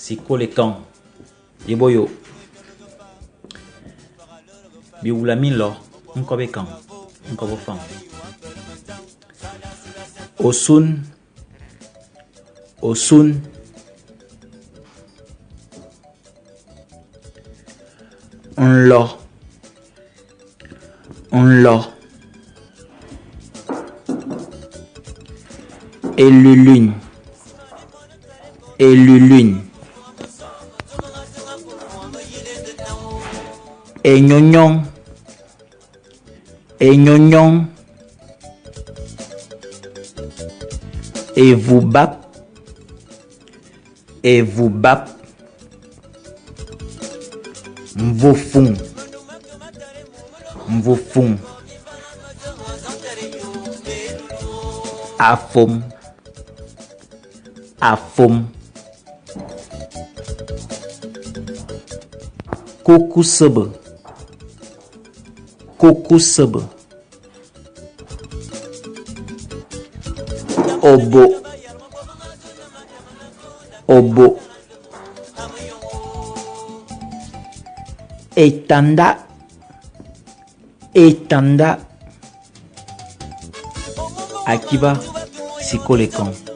Sikôlô ékang ye bo yô. Biwula minlo, nkob ékang, nkob ôfañ. Osun, Osun. Nlo, nlo. Élulune, élulune. Enyonyon, enyonyon. Evubap, evubap. Mvofon, mvofon. Afom, afom. Kokusebe, kokusebe. Obo, obo. Etanda, etanda. Akiba, Sikôlô ékang.